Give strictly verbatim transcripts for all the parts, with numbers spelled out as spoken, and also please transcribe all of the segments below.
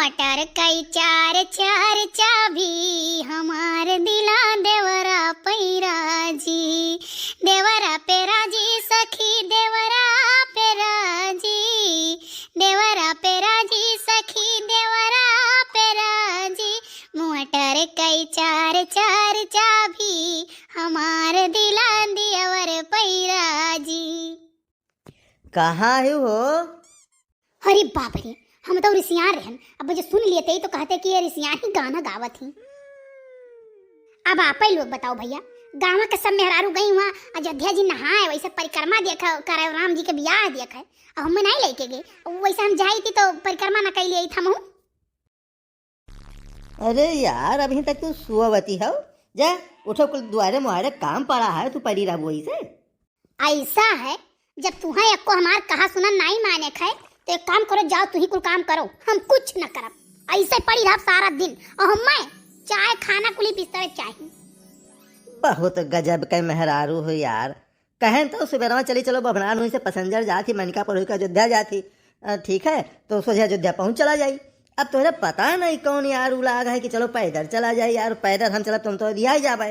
मटर कई चार चार चाभी, हमार दिला देवरा पैरा जी। देवरा पे राजी सखी, देवरा पे राजी, देवरा पे राजी सखी, देवरा पे राजी। मटर कई चार चार चाभी, हमार दिला देवर पैरा जी। कहाँ है हो? अरे बाप रे, हम तो रिसियान रहन, अब जो सुन लेते ही तो कहते कि ये रिसियान ही गाना गावत ही। अब आपे लोग बताओ भैया, गाँव के सब मेहरारू गई हुआ, अयोध्या जी नहाए, वैसे परिक्रमा देखा करे, राम जी के बियाह देखे, अब हमें नहीं लेके गए, वैसे हम जाई थी तो परिक्रमा न कैली आई थमहू। अरे यार, अभी तक तू सुअवती हो, जा उठो, कुल दुआरे मुहारे काम पड़ा है, तू पड़ी रहबू ऐसे। ऐसा है, जब तुहें एको हमार कहा सुना नाई माने खे, तो एक काम करो, जाओ तुही कुल काम करो, हम कुछ न करब, ऐसे पड़ी रहब सारा दिन। और हमें चाय खाना कुली बिस्तरे चाही। बहुत गजब के मेहरारू हो यार। कहें तो सुबेरवा चली चलो, बभनान हुई से पैसेंजर जात ही, मनिकापुर हुई के अयोध्या जात ही। अ, ठीक है, तो सोझे अयोध्या पहुँच चला जाई। अब तोहरे पता नहीं कौन यार उलाग है कि चलो पैदल चला जाई यार, पैदल हम चलब तुम तो रिया जाबे।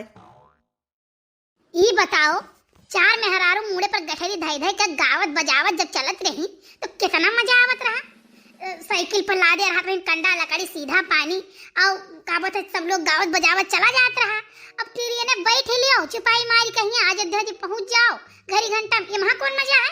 ई बताओ, चार मेहरारू मूड़े पर गठरी धई धई के गावत बजावत जब चलत रही, तो कितना मजा आवत रहा। अ, साइकिल पर लादे रहत रही कंडा लकड़ी सीधा पानी, और का बोलते सब लोग गावत बजावत चला जात रहा। अब ट्रेन में बैठ लियो, चुपाई मारी कहीं आज अयोध्या जी पहुँच जाओ, घड़ी घंटा में, एमा कौन मजा है?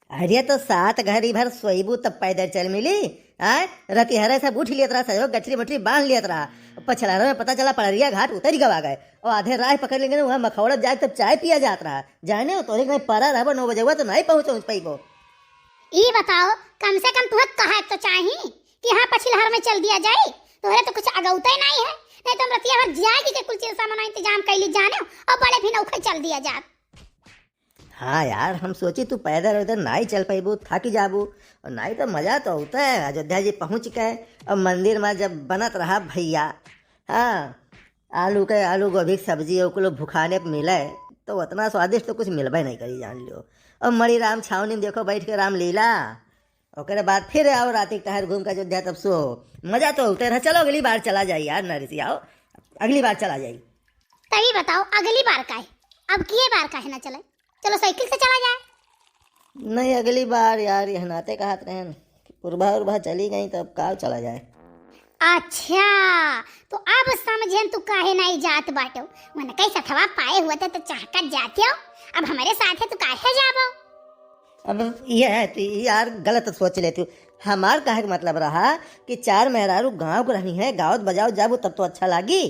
अरे तो सात घड़ी भर सोइबू तब पैदल चल मिली। आय, रतिहरे सब उठ लियत रहा, सजो गठरी मठरी बांध लियत रहा। पछलहरे में पता चला पड़रिया घाट उतरी गवा गए। और आधे राह पकड़ लेंगे ना, वहाँ मखौड़ा जाके तब चाय पिया जात रहा। जाने हो, तोहरे के नहीं परा रहबो, नौ बजे हुआ तो नहीं पहुँच, पहुँच पाइबो। ई बताओ, कम से कम तुहे कहे तो चाही कि हाँ, पछिलहर में चल दिया जाए। तोहरे तो कुछ अगौते नहीं है, नहीं तो हम रतिया भर जाए के कुल चीज सामान इंतजाम कैली जाने हो, और बड़े भी नौखे चल दिया जात। हाँ यार, हम सोची तू पैदल उधर नाई चल पैबू, थाकी जाबू। और नाई तो मजा तो होता है, अयोध्या जी पहुँच के और मंदिर में जब बनत रहा भैया, हाँ, आलू के, आलू गोभी के सब्जी ओकलो भुखाने पे मिले, तो उतना स्वादिष्ट तो कुछ मिलबे नहीं करी, जान लियो। और मणि राम छावनी में देखो बैठ के रामलीला, ओकरे बाद फिर आओ राती के टहर घूम के अयोध्या तब सो। मजा तो होते रहे। चलो अगली बार चला जाए यार, नरेश आओ, अगली बार चला जाए। तभी बताओ अगली बार का है, अब किए बार का है ना चले, चलो साइकिल से चला जाए। नहीं, अगली बार यार, यह नाते कहत रहन, उर्भा उर्भा चली गई तब का चला जाए। अच्छा, तो अब समझेन तू काहे नहीं जात बाटो। मन कैसा थवा पाए हुआ था तो चाहकर जाते हो, अब हमारे साथ है तो काहे जाबो? अब यह है तू यार गलत सोच लेती हूँ। हमार कहे के मतलब रहा कि चार मेहरारू गाँव के रहनी है, गावत बजाओ जाबो तब तो अच्छा लागी,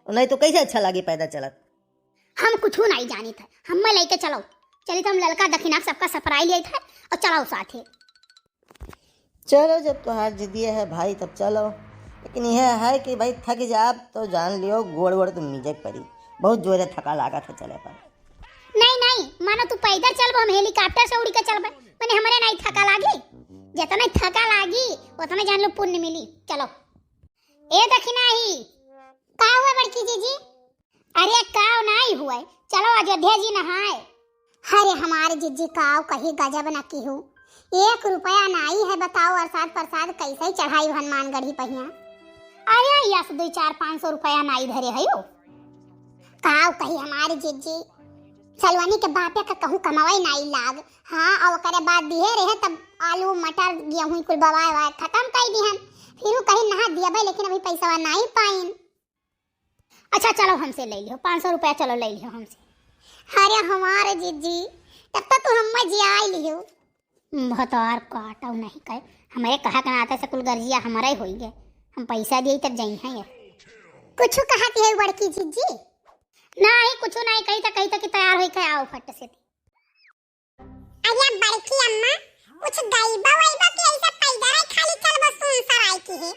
नहीं तो कैसे अच्छा लागी पैदल चलत? हम कुछ नहीं जानी था, हमें लेके चलो। चली तो हम ललका दखिना सबका सपराई लिए थे और चलाओ साथे। चलो, जब तोहार जिदिया है भाई, तब चलो। लेकिन यह है कि भाई, थक जाब तो जान लियो, गोड़ वोड़ तो मीजे के पड़ी। बहुत जोरे थका लागत है चले पर। नहीं, नहीं, मानो तू पैदल चलबो, हम हेलीकॉप्टर से उड़ के चलबे, मने हमरे नहीं थका लागी। जितना थका लागी, उतना जान लो पुण्य मिली। चलो। ए दखिना ही। का हुआ बड़की जीजी? अरे काव नाई हुए, चलो अयोध्या जी नहाए। अरे हमारे जिज्जी काव कही गजब न किहू, एक रुपया नाई है, बताओ अरसाद परसाद कैसे ही चढ़ाई हनुमानगढ़ी पहिया। अरे यस दुई चार पाँच सौ रुपया नाई धरे है यो। काव कही हमारे जिज्जी, सलवनी के बापे का कहूँ कमावे नाई लाग। हाँ, और ओकरे बाद दिहे रहे तब आलू मटर गेहूँ कुल बवाए वाए खत्म कर दिहन, फिर कहीं नहा दियबे लेकिन अभी पैसा नाई पाइन। अच्छा, चलो हमसे ले लियो, पाँच सौ रुपया चलो ले लियो हमसे। अरे हमारे जिज्जी, तब तो तू हम्मे जियाई लियो। भतार काटो नहीं कहे, हमारे कहा के नाते से कुल गर्जिया हमारा ही होई गए। हम पैसा दिए तब जाई हैं ये। कुछ कहती है बड़की जिज्जी? नहीं, कुछ नहीं कही तो, कही तो कि तैयार होई के आओ फट से। अरे बड़की अम्मा, कुछ गईबा वईबा के ऐसा पैदल है, खाली चलबो सुन सराय की है।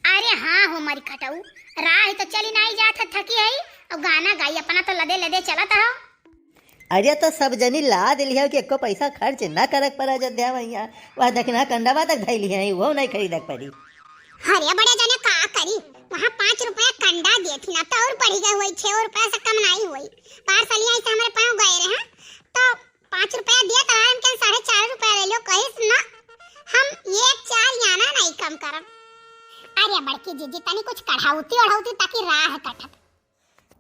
अरे हाँ हो मरी खटऊ, राह तो चली नाई जात है, थकी है, और गाना गाई अपना तो लदे लदे चलत हो। अरे तो सब जनी लाद लिया कि एको पैसा खर्च ना करक पड़ा अयोध्या मैया, वह दखिना कंडवा तक धई लिया है, वो नहीं खरीदक पड़ी। अरे बड़े जने का करी, वहाँ पाँच रुपया कंडा दिए थी ना तो और बढ़ी गए हुई, छः रुपया से कम नहीं हुई। पार्सलिया ऐसे हमारे पाँव गए रहे हैं तो पाँच रुपया दिया तो हम कहें साढ़े चार रुपया ले लो, कहिस ना हम एक चार आना नहीं कम करब। अरे बड़की जीजी, तनी कुछ कढ़ौती ओढ़ौती, ताकि राह कटत।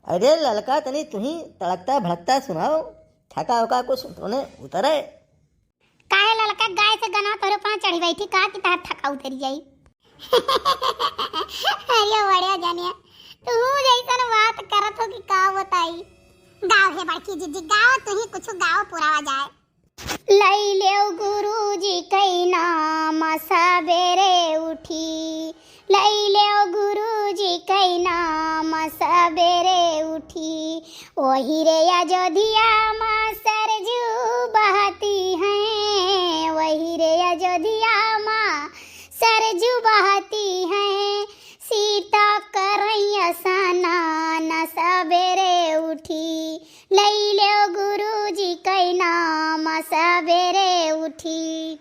अरे ललका, तनी तुही तड़कता भड़कता सुनाओ, थका होका कुछ तोने उतरे। काहे ललका, गाय से गनवा तोरे ऊपर चढ़ी बैठी का कि तहार थका उतरी जाई? अरे बढ़िया जानिया, तू जैसन बात करत हो कि का बताई। गाओ हे बड़की जीजी, गाओ, तुही कुछ गाओ, पुरावा जाए। लई लेव गुरुजी कै नाम सबेरे उठी, लई लेव गुरुजी कै नाम सबेरे उठी। वही रे अयोध्या मा सरजू बहती हैं, वही रे अयोध्या मा सरजू बहती हैं। सीता करैया स्नान सबेरे उठी, लई लेव गुरुजी कै नाम सबेरे उठी।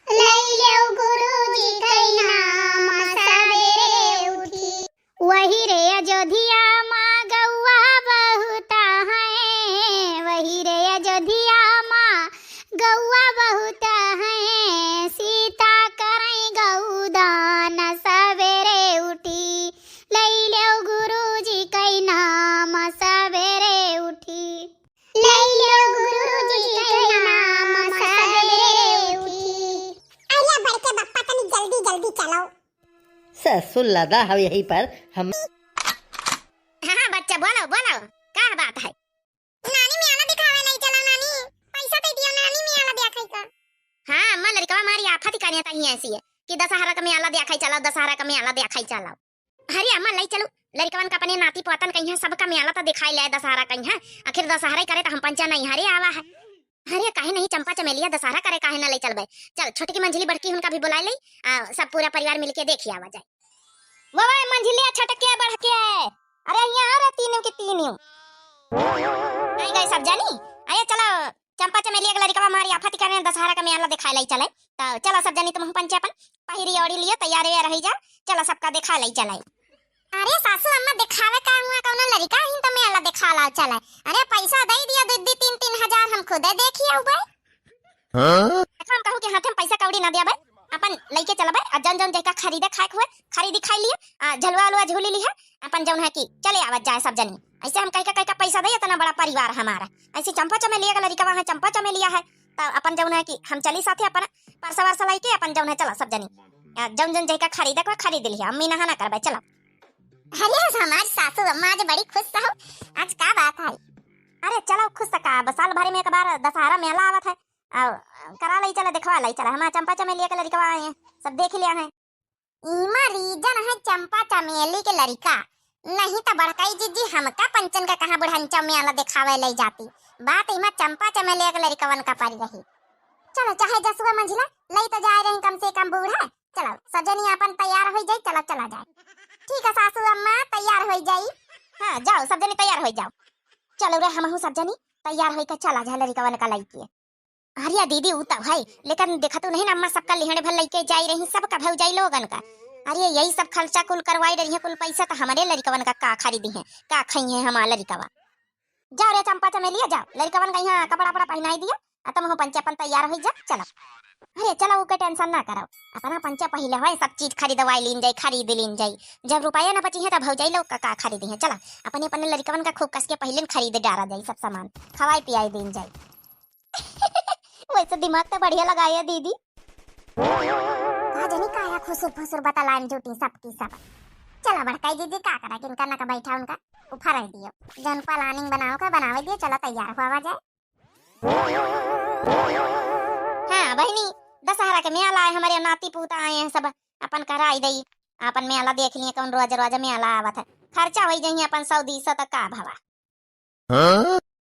लई लेव गुरुजी कै नाम सबेरे उठी। वही रे अयोध्या मा गौआ बहुत हैं, वही रे अयोध्या मा गौआ बहुत हैं। सीता करै गौदान सबेरे उठी, लई लेव गुरुजी कै नाम सबेरे उठी। लई लेव गुरुजी कै नाम सबेरे उठी। अरे बड़के बप्पा, तनी जल्दी जल्दी चलो। ससुर लदा हव यही पर हम। हाँ, हाँ, बच्चा, बोलो, बोलो, का बात है? नानी, मेला दिखावे लई चलो, नानी। पैसा दे दियो, नानी, मेला देखाई का। हाँ, अम्मा, लड़कवा हमारी आफत ही करिया तही ऐसी है कि दशहरा का मेला देखाई चलो, दशहरा का मेला देखाई चलो। अरे अम्मा, लई चलो, लड़कवन का अपने नाती पोतन कहिया सबका मेला तो दिखाई ले, दशहरा कहिया। आखिर दशहरा ही करे तो हम पंचा नहीं हरे आवा है। अरे काहे नहीं चंपा चमेलिया दशहरा करे काहे ना ले चलबे? चल छोटकी मंझली बड़की उनका भी बुलाए ले, आ, सब पूरा परिवार मिलके देखी आवा जाए। वो, वो मंझलिया छोटके बड़के, अरे यहाँ आ रे तीनों के तीनों। आई गए सब जानी, अरे चलो चंपा चमेलिया के लड़कवा हमारी आफत करे दशहरा का मेला दिखाए ले चले। तो चलो सब जानी तुम पंचे अपन पहिरी ओढ़ी लियो, तैयार वैयार रही जा, चलो सबका दिखा ले चले। अरे सासू अम्मा, दिखावे का हुआ, कौनो लड़का ही तो मेला दिखा ला चले। अरे पैसा दे दिया दो दो तीन तीन हजार, हम खुदे देखी आऊ बे। हाँ? देखो हम कहू कि हाथे में पैसा कौड़ी ना दिया बे, अपन लइके चलबे, आ जौन जौन जैका खरीदे खाए के हुए खरीदी खाई लिए, आ झलुआ उलुआ झूली ली है, अपन जौन है कि चले आवत जाए सब जनी। ऐसे हम कह के कह के पैसा दे, इतना बड़ा परिवार हमारा। ऐसे चंपा चमेलिया का लड़का वहाँ चंपा चमेलिया है, तो अपन जौन है कि हम चली साथे अपन परसा वरसा लइके अपन जौन है चला सब जनी। आ, जौन जौन जैका खरीदे के बा, खरीद लिया, अम्मी नहा ना करबे, चला। अरे, आज हमार सासू अम्मा आज बड़ी खुश हो, आज का बात है? अरे चलो खुश का, बस साल भर में एक बार दशहरा मेला आवत है, आ, करा लई चला, देखवा लई चला, हमार चंपा चमेलिया के लड़कवा आए हैं, सब देख लिया है। इमा रीजन है चंपा चमेली के लड़का, नहीं तो बड़काई जीजी हमका पंचन का कहाँ बुढ़ंचा मेला दिखावे ले जाती। बात इमा चंपा चमेली के लड़कवन का पड़ी रही। चलो चाहे जसुआ मंझिला लई तो जाए रही कम से कम बूढ़ा। चलो सब जनी अपन तैयार हो जाई, चलो चला जाए। ठीक है सासू अम्मा तैयार हो जाई। हाँ जाओ सब जनी तैयार हो जाओ। चलो रे हमहू सब जनी तैयार होई के चला जाए लड़कवन का लइके। अरे दीदी, ऊ तब है, लेकिन देखा तू नहीं ना, अम्मा सबका लिहड़े भर लइके जाई रही, सबका भौजाई लोगन का। अरे यही सब खर्चा कुल करवाई रही है, कुल पैसा तो हमारे लड़कवन का, का खरीदी है, का खाई है हमार लड़कवा। जाओ रे चंपा चमेलिया, जाओ लड़कवन का यहाँ कपड़ा वपड़ा पहनाई दिया, आ तुम हो पंचे अपन तैयार हो जा, चलो। अरे चलो, ओके टेंशन ना करो, अपना पंचे पहले है, सब चीज खरीदवाई लीन जाई, खरीद लीन जाई। जब रुपया ना बची है तब भौजाई लोग का, का खरीदी है। चला अपने अपने लड़कवन का खूब कस के पहले खरीद डारा जाई, सब सामान खवाई पियाई दीन जाई। वैसे दिमाग तो बढ़िया लगाए है दीदी। का जानी काया खुसुर फुसुर बतलाइन जूटी सबकी सब। चला बड़काई दीदी का करा, किनका ना का बैठा उनका उफार दियो। जौन planning बनाओ का बनावे दियो, चला तैयार हुआ जाए। हाँ बहिनी, दशहरा के मेला है, हमारे नाती पूता आए हैं सब, अपन कराई दई, अपन मेला देख लिए, कौन रोज रोज मेला आवत है, खर्चा होई जाइए अपन सौ दीस सौ तक का भवा।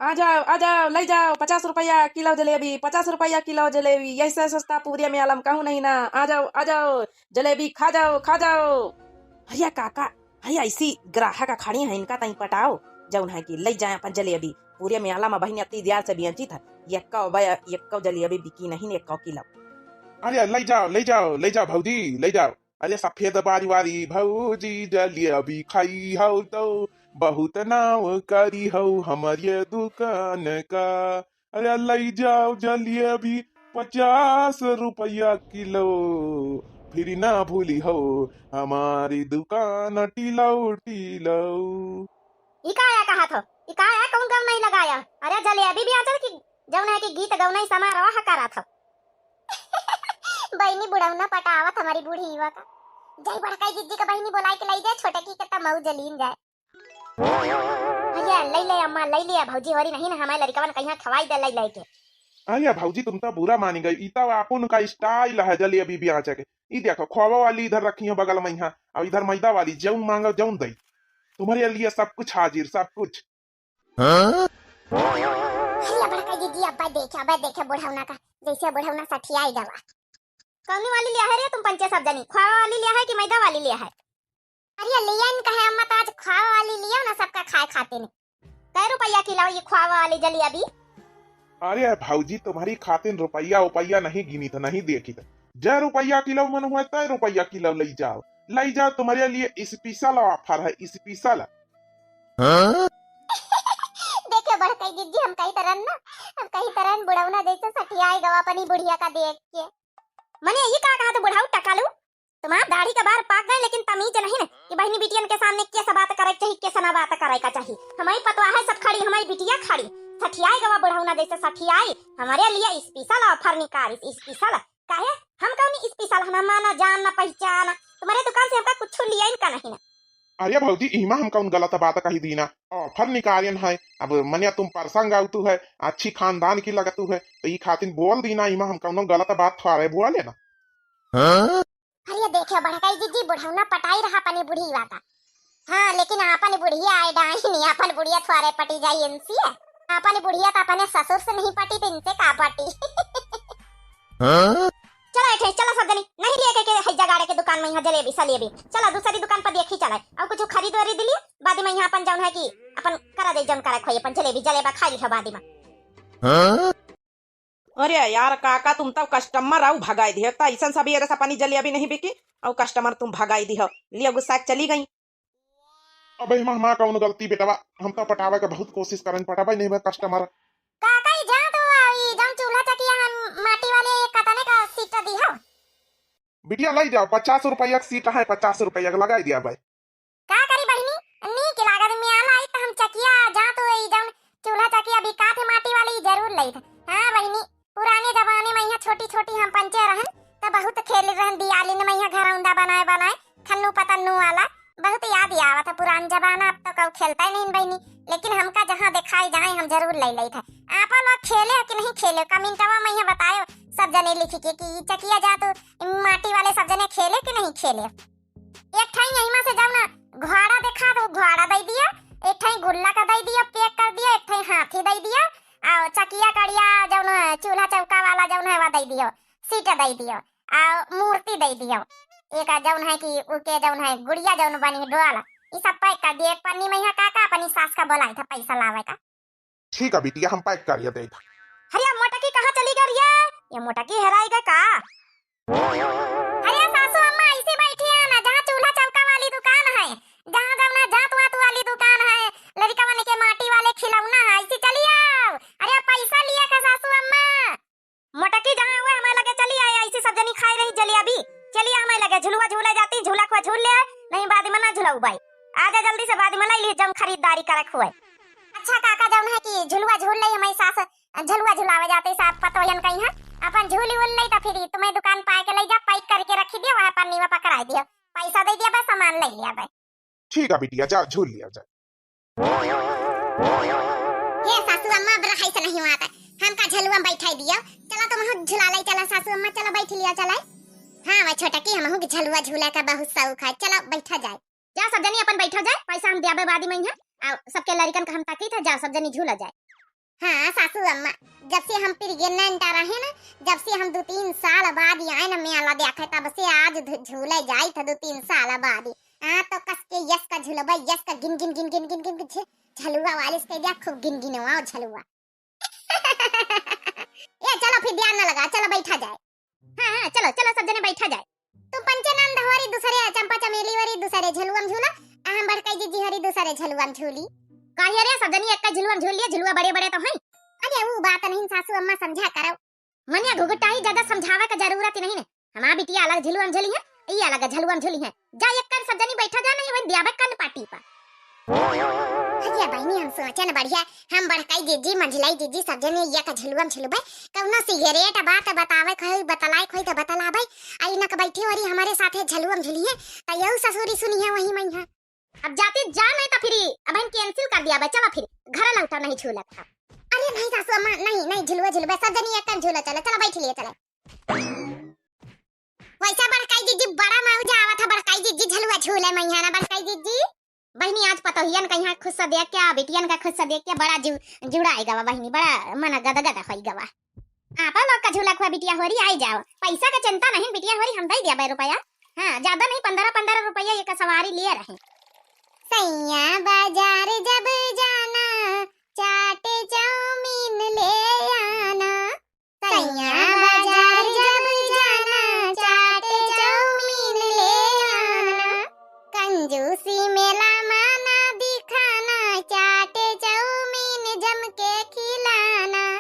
आ जाओ, आ जाओ, लई जाओ, पचास रुपया किलो जलेबी, पचास रुपया किलो जलेबी, ऐसे सस्ता पूरे मेला में कहूँ नहीं ना। आ जाओ, आ जाओ, जलेबी खा जाओ, खा जाओ। अरे काका, अरे ऐसी ग्राहक खड़ी है, इनका तई पटाओ, जौन है कि लई जाए अपन जलेबी। पूरे मेला में बहिनी अति दियार से बेचित है, यक्को बय-, यक्को जलेबी बिकी नहीं, यक्को किलो। अरे लई जाओ, लई जाओ, लई जाओ भौजी, लई जाओ। अरे सफेद बारी वाली भौजी जलेबी खाई हौ तो बहुत नाव करी हौ हमरे दुकान का। अरे लई जाओ जलेबी पचास रुपया किलो। फिर ना भूली हो हमारी दुकान टिलौ टिलौ। ई का आया कहत हो? ई का आया, कौन गवनई लगाया? अरे जलेबी बेचत कि जौन है कि गीत गवनई समारोह करत हो? बहिनी बुढ़ौना पटावत हमारी बूढ़ी युवा का। जय बड़काई जिज्जी का बहिनी बोलाई के लाई जाए, छोटकी के त मऊ जलीन जाए। अरे, लई ले अम्मा, लई ले भौजी, होरी नहीं ना, हमारे लड़िकवन कहिया खवाई दे लई लई के। अरे भौजी, तुम तो बुरा मानी गई, ई तो आपन का style है जलेबी बेचे के। ई देखो, खोवा वाली इधर रखी है बगल में यहाँ, और इधर मैदा वाली, जौन मांगो जौन दई। तुम्हारे लिए सब कुछ हाजिर, सब कुछ। हाँ? अरे बड़का दीदी, अब्बा देखे, अब्बा देखे बुढ़ौना का, जैसे बुढ़ौना सठियाई गवा। कौनी वाली लिया है रे तुम पंचे सब जनी, खोवा वाली लिया है कि मैदा वाली लिया है? अरे लियन कहे अम्मा, तो आज खोवा वाली लियो ना सबका खाए खातिर। कै रुपया किलो ये खोवा वाली जलेबी? अरे भौजी, तुम्हारी खातिर रुपया उपया नहीं गिनित, नहीं देखित। जै रुपया किलो मन हुआ, तै रुपया किलो लई जाओ, लई जाओ, तुम्हारे लिए special offer है, special। हाँ? देखे बड़कई जिज्जी, हम कही तरन ना, हम कही तरन बुढ़ौना जैसे सठियाई गवा अपनी बुढ़िया का देख के। मने ये का कहा तू बुढ़ऊ टकालू? तुम्हार दाढ़ी के बार पाक गए, लेकिन तमीज नहीं न कि बहिनी बिटियन के सामने कैसे बात करे के चाही, कैसे ना बात करे का चाही। हमारी पतवा है सब खड़ी, हमारी बिटिया खड़ी, सठियाए गवा बुढ़ौना जैसे सठियाए। हमारे लिए special offer निकालिस, special। काहे? हम कौनी special, हम ना जान ना पहचान, तुम्हारे दुकान से हमका कुछ लिया इनका नहीं ना। अरे भौजी, इमा हम कौन गलत बात कही दीना, offer निकालिन है। अब मने तुम परसंग आवतू है, अच्छी खानदान की लगतू है, तो ई खातिर बोल दीना, इमा हम कौनो गलत बात थोड़े बोले ना। हाँ? अरे देखे बड़कई जिज्जी, बुढ़ौना पटाई रहा अपनी बुढ़िया का। हाँ, लेकिन अपन बुढ़िया आए डाइन, अपन बुढ़िया थोड़े पटी जाई इनसे। अपन बुढ़िया तो अपने ससुर से नहीं पटी, तो इनसे का पटी? हाँ? चला एठे, चला सब जनी, नहीं लिए के, के है जगाड़े के दुकान में यहाँ जलेबी सलेबी। चला दूसरी दुकान पर देखी चला, और कुछ खरीद वरीद लिए, बाद में यहाँ अपन जौन है कि अपन करा दे जौन करे खोई, अपन जलेबी जलेबा खा ली है बाद में। हाँ? अरे यार काका, तुम तब customer आऊ भगाई दिहे, त ऐसन सबेरे से अपनी जलेबी नहीं बिकी, और customer तुम भगाई दिहो, लियो गुस्सा के चली गई। अब एमा हमार कौन गलती बेटवा, हम तो पटावे के बहुत कोशिश करन, पटावे नहीं बा customer। काका, ई जात हो, ई जौन चूल्हा चकिया हम माटी वाले कतने का सीट दी हो? बिटिया, लई जाओ, पचास रुपया के सीट है, पचास रुपया के लगाई दिया भाई। का करी बहिनी, नीक लागत मेला आई त हम चकिया जात हो, ई जौन चूल्हा चकिया बिकात है माटी वाले, ई जरूर लई था। हाँ बहिनी, पुराने जमाने में यहाँ छोटी छोटी हम पंचे रहन, त बहुत खेल रहन दियाली में यहाँ घरौंदा बनाए बनाए, खन्नू पतन्नू वाला। बहुत याद आवत है पुरान जमाना, अब तो कऊ खेलता ही नहीं बहिनी, लेकिन हमका जहाँ दिखाई जाए हम जरूर ले लेत है। आपा लोग खेले हो कि नहीं खेले हो? कमेंटवा में यहाँ बतायो सब जने लिख के कि ई चकिया जात हो, माटी वाले सब जने खेले कि नहीं खेले हो? एक ठाई यही में से जाओ ना, घोड़ा देखा तो घोड़ा दे दिया, एक ठाई गुल्ला का दे दिया, pack कर दिया, एक ठाई हाथी दे दिया, और चकिया कड़िया जौन है, चूल्हा चौका वाला जौन है, वह दे दियो, सीट दे दियो, आ मूर्ति दे दियो, एक जौन है कि उके जौन है गुड़िया जौन बनी डोल, ई सब pack कर दिए एक पन्नी में। यहाँ काका अपनी सास का बोलाई था पैसा लावे का। ठीक है बिटिया, हम pack करिए दे था। अरे मोटकी कहाँ चली गई रे? ये मोटकी हेराई गई का? अरे सासू अम्मा, ऐसे बैठी है ना, जहाँ चूल्हा चौका वाली दुकान है, जहाँ जौन है जात वात वाली दुकान है, लड़िकवन के माटी वाले खिलौना है, ऐसे चली आओ। अरे पैसा लिया का सासू अम्मा? मोटकी जहाँ हुए हमारे लगे चली आए, ऐसी सब जनी खाए रही जलेबी। चलिए हमारे लगे झुलुआ झूले जाती, झूला को झूल ले, नहीं बाद में ना झुलाऊ बाई। आजा जल्दी से, बाद में लाई ली जौन खरीदारी करक हुए। अच्छा काका, जौन है कि झुलुआ झूल ले, हमारी सास झुलुआ झुलावे जाते साथ पतोहन कहीं है, अपन झूली उल ले तो फिर तुम्हें दुकान पाए के ले जा, pack करके रखी दियो, वहाँ पन्नी में पकड़ाई दियो, पैसा दे दिया बस, सामान ले लिया बस। ठीक है बिटिया, जाओ झूल लिया जाए। हे सासू अम्मा, अब रहाई से नहीं हुआ था, हमका झलुआ में बैठाई दियो। चला तुम हम झुला लाई, चला सासू अम्मा, चला बैठ लिया, चला। हाँ वह छोटा की हमहू के झलुआ झूला का बहुत शौक है, चला बैठा जाए। जा सब जनी अपन बैठा जाए, पैसा हम दियाबे बाद में यहाँ, आ सबके लड़िकन का हम ताकी था, जा सब जनी झूला जाए। हाँ सासू अम्मा, जब से हम pregnant रहे ना, जब से हम दो तीन साल बाद ही आए ना मेला देखे, तब से आज झ-, झूले जाई था दो तीन साल बाद ही। हाँ तो कस के यस का झुलबा, यस का गिन गिन गिन गिन गिन गिन झ-, झलुआ वाले से कह दिया खूब गिन गिनवाओ झलुआ। ए चलो फिर ध्यान ना लगा, चलो बैठा जाए। हाँ, हाँ, चलो, चलो, सब जने बैठा जाए। तुम पंचे नंद होरी दूसरे, चंपा चमेली होरी दूसरे झलुआ में झूला, आ हम बड़काई जीजी होरी दूसरे झलुआ में झूली। काहे रे, सब जनी एक का झलुआ में झूल लिए, झलुआ बड़े बड़े तो हैं। अरे, वो बात नहीं सासू अम्मा, समझा करो। मने घुघुटाई ज्यादा समझावे का जरूरत ही नहीं ने। हमार बिटिया अलग झुलुआ में झुलिहैं, ई अलग झुलुआ में झुलिहैं। जा एक कन सब जनी बैठा जा, नहीं वहीं दियाबे कन पार्टी पर। अरे बहिनी, हम सोचन बढ़िया, हम बड़काई जिज्जी, मंझिलाई जिज्जी, सब जनी एक झुलुआ में झुलबे। कउनो सिगरेट बात बतावे के होई, बतलाए के होई त बतलाबे। आ इनक बैठी होरी हमरे साथे झुलुआ में झुलिहैं, त यहू ससुरी सुनिहैं वही मइहाँ। अब जाती जा, नहीं तो फिर अब हम cancel कर दियाबे। चला फिर घर लौटा, नहीं झूलत है। अरे नहीं सासू अम्मा, नहीं, नहीं झुलुआ झुलबे, सब जनी एक कन झूला चला, चला बैठ लिए, चला। वैसा बड़काई जिज्जी बड़ा मौजा आवत है, बड़काई जिज्जी झुलुआ झूले मइहाँ ना, बड़काई जिज्जी। बहिनी, आज पतोहियन का यहाँ खुश देख के, बिटियन का खुश देख के बड़ा जु-, जुड़ाए गवा बहिनी, बड़ा मन गदगद होई गवा। आपा लोग का झूला खुआ बिटिया होरी, आई जाओ, पैसा का चिंता नहीं बिटिया होरी, हम दे दियाबे रुपया। हाँ, ज्यादा नहीं, पन्द्रह पन्द्रह रुपया एक सवारी लिए रहे। सैया बाजार जब जाना, चाट चाउमीन ले आना। सैया बाजार जब जाना, चाट चाउमीन ले आना। कंजूसी मेला माना दिखाना, चाट चाउमीन जम के खिलाना।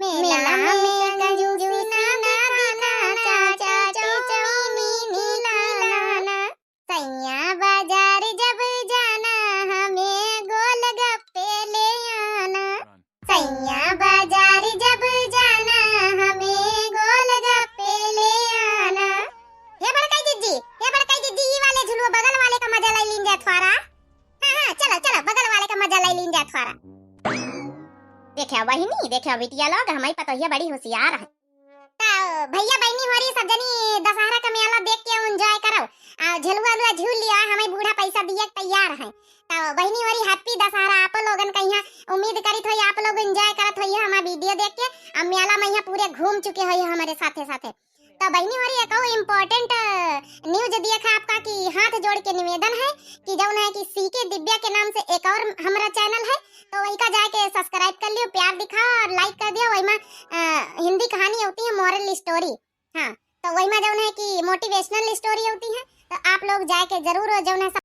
मेला में कंजूसी ना दिखाना, चाट चाउमीन खिलाना। सैया बाजार जब जाना, हमें गोलगप्पे ले आना। सैया बाजार जब जाना, हमें गोलगप्पे ले आना। हे बड़काई जिज्जी, हे बड़काई जिज्जी, ई वाले झुलुआ बगल वाले का मजा ले लीन जाए थोड़ा। हाँ, हाँ, चलो, चलो, बगल वाले का मजा ले लीन जाए थोड़ा। देखा बहिनी, देखा बिटिया लोग, हमारी पतोहिया बड़ी होशियार है। तो भैया बहिनी होरी सब जनी दशहरा का मेला देख के enjoy करो, आ झुलुआ उलुआ झूल लिया, हमें बूढ़ा पैसा दिए के तैयार है। तो बहिनी होरी happy दशहरा आप लोगन का यहाँ। उम्मीद करित होई आप लोग enjoy करत होई हमार video देख के, आ मेला में यहाँ पूरे घूम चुके होई हमारे साथे साथे। तो बहिनी होरी एक और important news दिया था आपका कि हाथ जोड़ के निवेदन है कि जौन है कि सीके दिव्या के नाम से एक और हमारा channel है, तो वही का जाके subscribe कर लियो, प्यार दिखाओ और like कर दियो। वही में, अ, हिंदी कहानी होती है, moral story। हाँ, तो वही में जौन है कि motivational story होती है, तो आप लोग जाके जरूर जौन है